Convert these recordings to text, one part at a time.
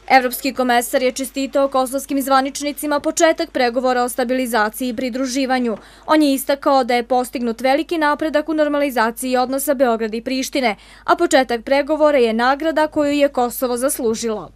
Evropski komesar je čestitao kosovskim zvaničnicima početak pregovora o stabilizaciji i pridruživanju. On je istakao da je postignut veliki napredak u normalizaciji odnosa Beograda i Prištine, a početak pregovora je nagrada koju je Kosovo zaslužilo.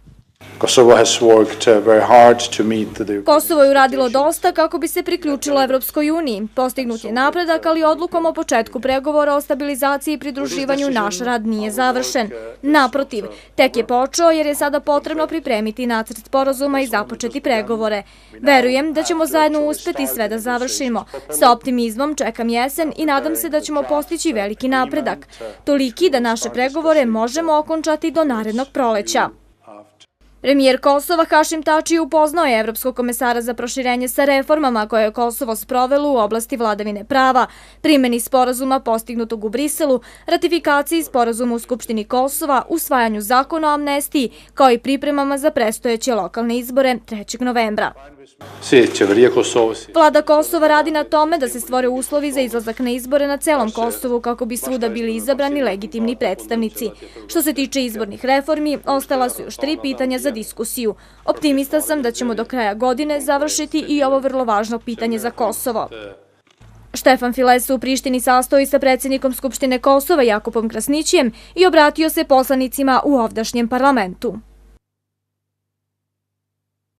Kosovo je uradilo dosta kako bi se priključilo Evropskoj uniji. Postignut je napredak, ali odlukom o početku pregovora o stabilizaciji i pridruživanju naš rad nije završen. Naprotiv, tek je počeo jer je sada potrebno pripremiti nacrt sporazuma i započeti pregovore. Verujem da ćemo zajedno uspeti sve da završimo. Sa optimizmom čekam jesen i nadam se da ćemo postići veliki napredak. Toliki da naše pregovore možemo okončati do narednog proleća. Premijer Kosova Hašim Tači upoznao je Evropskog komesara za proširenje sa reformama koje je Kosovo sprovelo u oblasti vladavine prava, primjeni sporazuma postignutog u Briselu, ratifikaciji sporazuma u Skupštini Kosova, usvajanju zakona o amnestiji, kao i pripremama za predstojeće lokalne izbore 3. novembra. Vlada Kosova radi na tome da se stvore uslovi za izlazak na izbore na celom Kosovu kako bi svuda bili izabrani legitimni predstavnici. Što se tiče izbornih reformi, ostala su još 3 pitanja za diskusiju. Optimista sam da ćemo do kraja godine završiti i ovo vrlo važno pitanje za Kosovo. Štefan File se u Prištini sastao i sa predsjednikom Skupštine Kosova Jakupom Krasnićijem i obratio se poslanicima u ovdašnjem parlamentu.